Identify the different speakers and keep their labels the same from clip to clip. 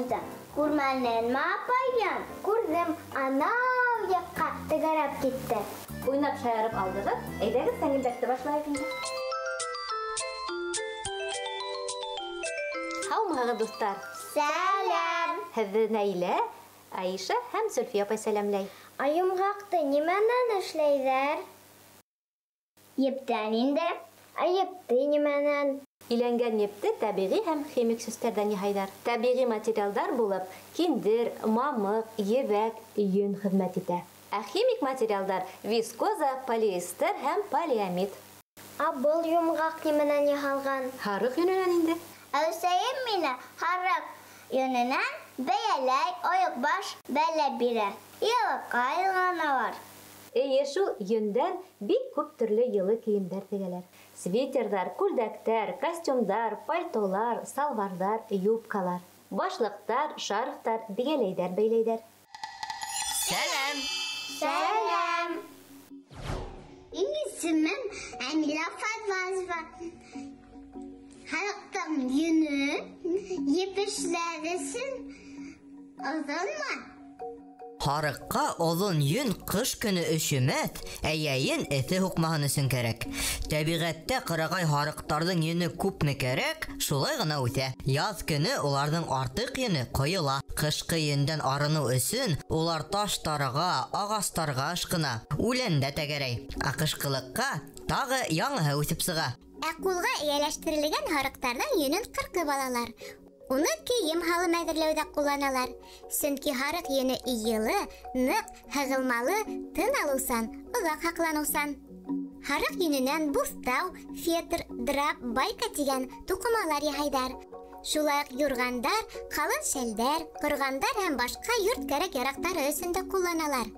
Speaker 1: инде. Күрмәнеңме, апайым? Күрҙем, анау яҡҡа тәгәрәп китте.
Speaker 2: Уйнап шаярып алдығыҙ, әйҙәгеҙ сәңгелдәкте башлайыҡ инде. Һаумыһығыҙ, дуҫтар?
Speaker 1: Сәләм!
Speaker 2: Һеҙҙе Наилә, Аиша һәм Зөлфиә апай сәләмләй.
Speaker 1: Ә йомғаҡты нимәнән эшләйҙәр? Ептән инде. Ә епте нимәнән?
Speaker 2: Иләнгән епте тәбиғи һәм химик сүстәрҙән яһайҙар. Тәбиғи материалдар булып киндер, мамыҡ, ебәк, йөн хеҙмәт итә. Ә химик материалдар вискоза, полиэстер һәм полиамид.
Speaker 1: Ә был йомғаҡ нимәнән яһалған?
Speaker 2: Һарыҡ йөнөнән инде.
Speaker 1: Әсәйем мине һарыҡ йөнөнән бәйәләй, ойоҡбаш бәйләп бирә. Йылыҡҡа йылғаналар.
Speaker 2: Эйе, шул йөндән бик күп төрлө йылы кейемдәр тегәләр. Свитерҙар, күлдәктәр, костюмдар, пальтолар, салбарҙар, юбкалар, башлыҡтар, шарфтар, бейәләйҙәр бәйләйҙәр.
Speaker 3: Сәләм!
Speaker 1: Сәләм! Исемем Әмилә Фатмазова. Халыҡтың йөнө еп эшләр өсөн оҙонмо?
Speaker 3: Һарыҡҡа оҙон йөн ҡыш көнө өшөмәҫ, ә йәйен эҫе һуҡмаһын өсөн кәрәк. Тәбиғәттә ҡырағай һарыҡтарҙың йөнө күпме кәрәк, шулай ғына үҫә. Яҙ көнө уларҙың артыҡ йөнө ҡойола. Ҡышҡы йөндән арыныу өсөн улар таштарға, ағастарға ышҡына, үләндә тәгәрәй. Ә ҡышҡылыҡҡа тағы яңыһы үҫеп сыға.
Speaker 4: Ә ҡулға эйәләштерелгән һарыҡтарҙың йөнөн ҡырҡып алалар. Уны кейем һалым әҙерләүҙә ҡулланалар. Сөнки һарыҡ йөнө йылы, ныҡ, һығылмалы, тын алыусан, оҙаҡ һаҡланыусан. Һарыҡ йөнөнән буҫтау, фетр, драп, байка тигән туҡымалар яһайҙар. Шулай уҡ юрғандар, ҡалын шәлдәр, ҡорғандар һәм башҡа йорт кәрәк-яраҡтары өсөн дә ҡулланалар.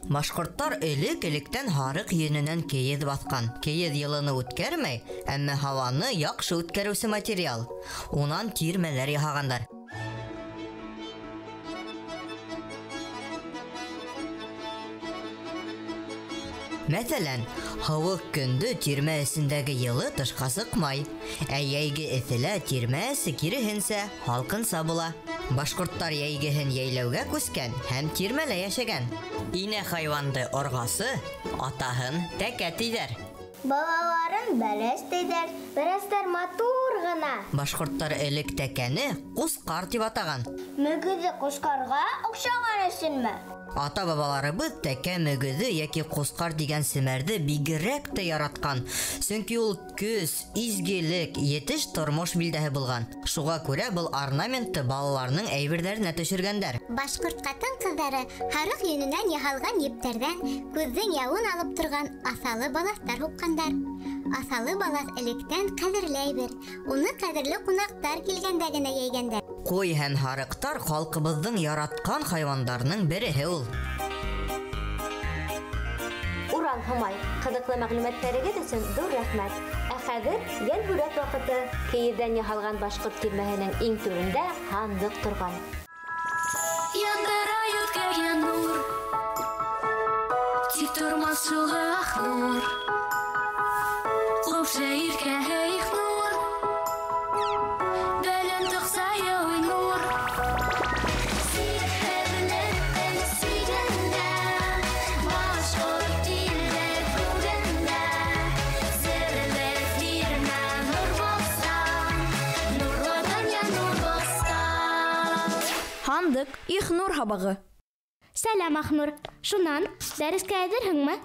Speaker 3: Башҡорттар элек-электән һарыҡ йөнөнән кейеҙ баҫҡан. Кейеҙ йылыны үткәрмәй, әммә һауаны яҡшы үткәреүсе материал. Унан тирмәләр яһағандар. Мәҫәлән, һыуыҡ көндө тирмә эсендәге йылы тышҡа сыҡмай, ә йәйге эҫелә тирмә эсе киреһенсә һалҡынса була. Башҡорттар йәйгеһен йәйләүгә күскән һәм тирмәлә йәшәгән. Инә хайуанды орғасы, атаһын тәкә тиҙәр.
Speaker 1: Балаларын бәрәс тиҙәр. Бәрәстәр матур ғына.
Speaker 3: Башҡорттар элек тәкәне ҡусҡар тип атаған.
Speaker 1: Мөгөҙө ҡусҡарға оҡшаған өсөнмө?
Speaker 3: Ата-бабаларыбыҙ тәкә мөгөҙө йәки ҡусҡар тигән семәрҙе бигерәк тә яратҡан. Сөнки ул көс, изгелек, етеш тормош билдәһе булған. Шуға күрә был орнаментты балаларының әйберҙәренә төшөргәндәр.
Speaker 4: Башҡорт ҡатын-ҡыҙҙары һарыҡ йөнөнән яһалған ептәрҙән күҙҙең яуын алып торған аҫалы балаҫтар һуҡҡандар. Аҫалы балаҫ электән ҡәҙерле әйбер. Уны ҡәҙерле ҡунаҡтар килгәндә генә йәйгәндәр.
Speaker 3: Ҡуй һәм һарыҡтар халҡыбыҙҙың яратҡан хайуандарының береһе ул.
Speaker 2: Урал, Һомай, ҡыҙыҡлы мәғлүмәттәрегеҙ өсөн ҙур рәхмәт. Ә хәҙер йәнһүрәт ваҡыты. Кейеҙҙән яһалған башҡорт тирмәһенең иң түрендә һандыҡ торған.
Speaker 5: Яндыра йүткергән нур, тик тормаҫ шул аҡ нур. Ҡупшы иркә нур, бәлән тоҡса яуй нур.
Speaker 6: Һандыҡ, Ихнур һабағы.
Speaker 7: Сәләм, Ахнур. Шунан, дәрескә әҙерһеңме?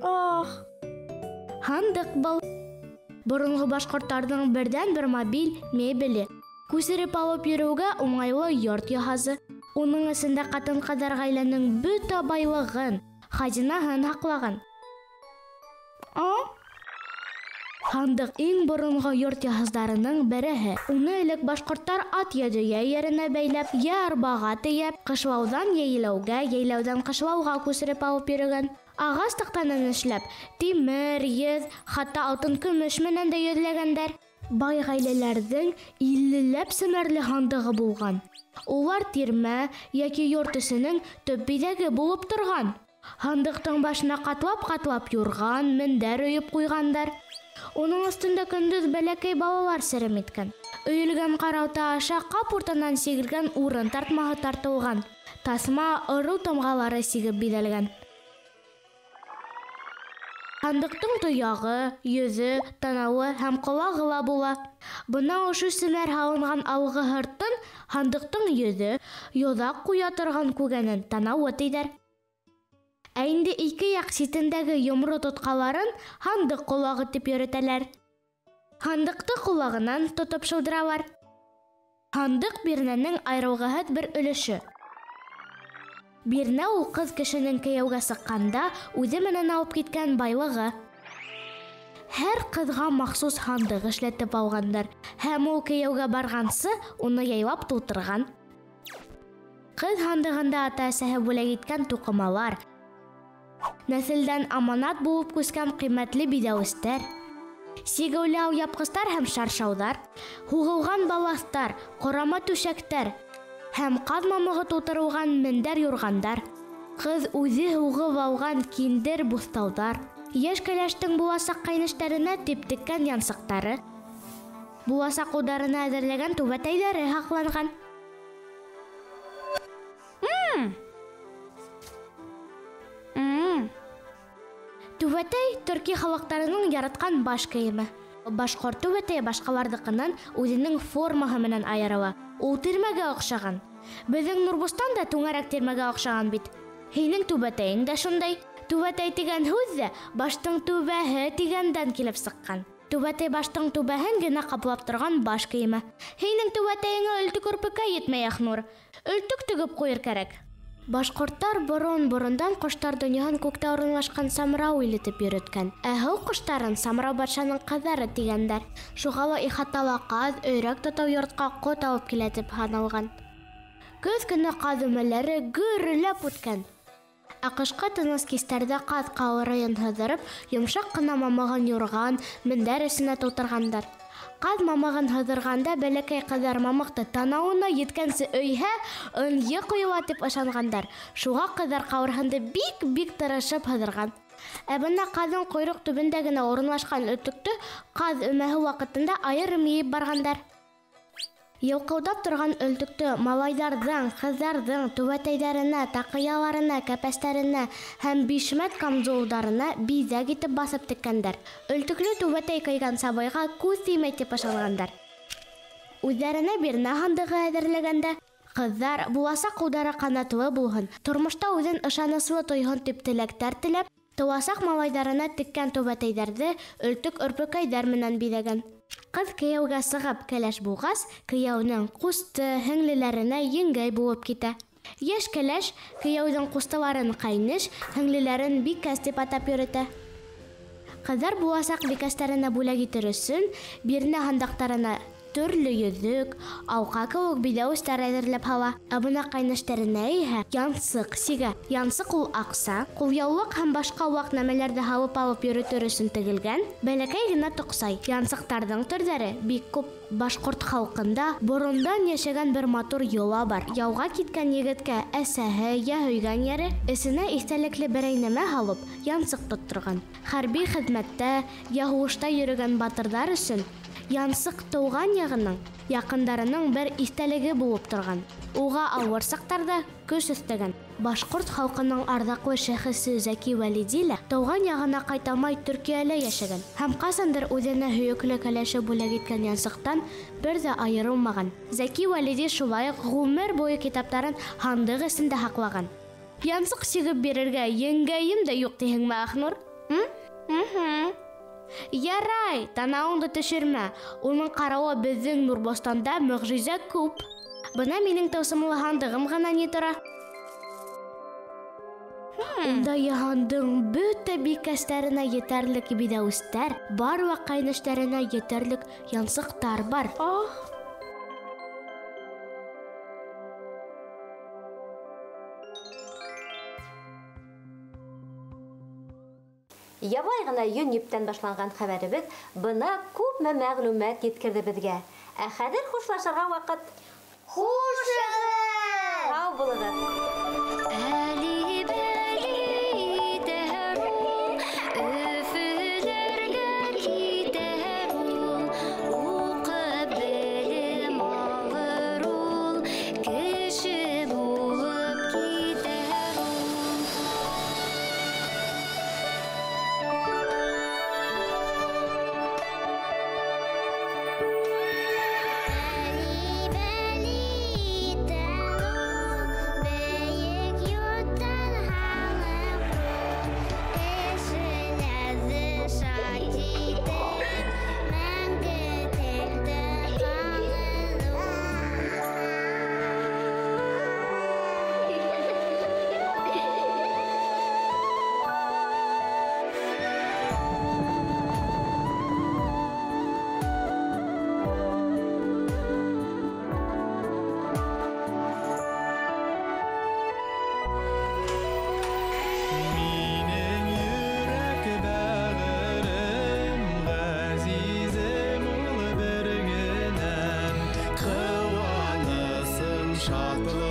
Speaker 7: Ох, һандыҡ был. Боронғо башҡорттарҙың берҙән-бер мобиль мебеле. Күсереп алып йөрөүгә уңайлы йорт йыһазы. Уның эсендә ҡатын-ҡыҙҙар ғаиләнең бөтә байлығын, хазинаһын һаҡлаған. Һандыҡ иң боронғо йорт йыһаздарының береһе. Уны элек башҡорттар ат йә дөйә еренә бәйләп, йә арбаға тейәп, ҡышлауҙан йәйләүгә, йәйләүҙән ҡышлауға күсереп алып йөрөгән. Ағас таҡтанан эшләп, тимер, еҙ, хатта алтын көмөш менән дә йөҙләгәндәр. Бай ғаиләләрҙең иллеләп семәрле һандығы булған. Улар тирмә йәки йорт эсенең төп биҙәге булып торған. Һандыҡтың башына ҡатлап-ҡатлап юрған, мендәр өйөп ҡуйғандар. Уның өҫтөндә көндөҙ бәләкәй балалар серем иткән. Өйөлгән ҡараута аша ҡап уртанан сигелгән урын тартмаһы тартылған. Тасма ырыу тамғалары сигеп биҙәлгән. Һандыҡтың тояғы, йөҙө, танауы һәм ҡолағы ла була. Бына ошо семәр һалынған алғы һыртын һандыҡтың йөҙө, йоҙаҡ ҡуя торған күгәнен танауы тиҙәр. Ә инде ике яҡ ситендәге йомро тотҡаларын һандыҡ ҡолағы тип йөрөтәләр. Һандыҡты ҡолағынан тотоп шылдыралар. Һандыҡ бирнәнең айырылғыһыҙ бер өлөшө. Бирнә ул ҡыҙ кешенең кейәүгә сыҡҡанда үҙе менән алып киткән байлығы. Һәр ҡыҙға махсус һандыҡ эшләтеп алғандар, һәм ул кейәүгә барғансы уны яйлап тултырған. Ҡыҙ һандығында ата-әсәһе бүләк иткән туҡымалар, нәҫелдән аманат булып күскән ҡиммәтле биҙәүестәр, сигеүле алъяпҡыстар һәм шаршауҙар, һуғылған балаҫтар, ҡорама түшәктәр һәм ҡаҙ мамығы тултырылған мендәр юрғандар, ҡыҙ үҙе һуғып алған киндер буҫтауҙар, йәш кәләштең буласаҡ ҡәйнештәренә тип теккән янсыҡтары, буласаҡ улдарына әҙерләгән түбәтәйҙәре һаҡланған. Түбәтәй төрки халыҡтарының яратҡан баш кейеме. Башҡорт түбәтәйе башҡаларҙыҡынан үҙенең формаһы менән айырыла. Ул тирмәгә оҡшаған. Беҙҙең Нурбостан да түңәрәк тирмәгә оҡшаған бит. Һинең түбәтәйең дә шундай. Түбәтәй тигән һүҙ ҙә баштың түбәһе тигәндән килеп сыҡҡан. Түбәтәй баштың түбәһен генә ҡаплап торған баш кейеме. Һинең түбәтәйеңә өлтөк өрпөккә етмәй, Ахнур. Өлтөк тегеп ҡуйыр кәрәк. Башҡорттар борон-борондан ҡоштар донъяһын күктә урынлашҡан Самрау иле тип йөрөткән. Ә һыу ҡоштарын Самрау батшаның ҡыҙҙары тигәндәр. Шуға ла ихатала ҡаҙ, өйрәк тотоу йортҡа ҡот алып килә тип һаналған. Көҙ көнө ҡаҙ өмәләре гөрләп үткән. Ә ҡышҡы тыныс кистәрҙә ҡаҙ ҡауырыйын һыҙырып, йомшаҡ ҡына мамығын юрған, мендәр эсенә тултырғандар. Ҡаҙ мамығын һыҙырғанда бәләкәй ҡыҙҙар мамыҡты танауына еткәнсе өйһә, ынйы ҡойола тип ышанғандар. Шуға ҡыҙҙар ҡауырһынды бик-бик тырышып һыҙырған. Ә бына ҡаҙҙың ҡойроҡ төбөндә генә урынлашҡан өтөктө ҡаҙ өмәһе ваҡытында айырым йыйып барғандар. Йылҡылдап торған өлтөктө малайҙарҙың, ҡыҙҙарҙың түбәтәйҙәренә, таҡыяларына, кәпәстәренә һәм бишмәт камзулдарына биҙәк итеп баҫып теккәндәр. Өлтөклө түбәтәй кейгән сабыйға күҙ теймәй тип ышанғандар. Үҙҙәренә бирнә һандығы әҙерләгәндә ҡыҙҙар буласаҡ ҡулдары ҡанатлы булһын, тормошта үҙен ышаныслы тойһон тип теләктәр теләп, тыуасаҡ малайҙарына теккән түбәтәйҙәрҙе өлтөк өрпөкәйҙәр менән биҙәгән. Ҡыҙ кейәүгә сығып кәләш булғас, кейәүенең ҡусты, һеңлеләренә еңгәй булып китә. Йәш кәләш кейәүҙең ҡустыларын ҡәйнеш, һеңлеләрен бикәс тип атап йөрөтә. Ҡыҙҙар буласаҡ бикәстәренә бүләк итер өсөн бирнә һандаҡтарына төрлө йөҙөк, алҡа кеүек биҙәүестәр әҙерләп һала. Ә бына ҡәйнештәренә иһә янсыҡ сигә. Янсыҡ ул аҡса, ҡулъяулыҡ һәм башҡа ваҡ нәмәләрҙе һалып алып йөрөтөр өсөн тегелгән бәләкәй генә тоҡсай. Янсыҡтарҙың төрҙәре бик күп. Башҡорт халҡында борондан йәшәгән бер матур йола бар. Яуға киткән егеткә әсәһе йә һөйгән йәре эсенә иҫтәлекле берәй нәмә һалып янсыҡ тотторған. Хәрби хеҙмәттә йә һуғышта йөрөгән батырҙар өсөн янсыҡ тыуған яғының, яҡындарының бер иҫтәлеге булып торған. Уға ауыр саҡтарҙа көс өҫтәгән. Башҡорт халҡының арҙаҡлы шәхесе Зәки Вәлиди лә тыуған яғына ҡайталмай Төркиәлә йәшәгән һәм ҡасандыр үҙенә һөйөклө кәләше бүләк иткән янсыҡтан бер ҙә айырылмаған. Зәки Вәлиди шулай уҡ ғүмер буйы китаптарын һандыҡ эсендә һаҡлаған. Янсыҡ сигеп бирергә еңгәйем дә юҡ тиһеңме, Ахнур? Ярай, танауыңды төшөрмә. Уның ҡарауы беҙҙең Нурбостанда мөғжизә күп. Бына минең тылсымлы һандығым ғына ни тора. Унда йыһандың бөтә бикәстәренә етәрлек биҙәүестәр, барлыҡ ҡәйнештәренә етәрлек янсыҡтар бар.
Speaker 2: Ябай ғына йөн ептән башланған хәбәребеҙ бына күпме мәғлүмәт еткерҙе беҙгә. Ә хәҙер хушлашырға ваҡыт.
Speaker 1: Хушығыҙ!
Speaker 2: Һау булығыҙ!
Speaker 8: Шатлыҡ.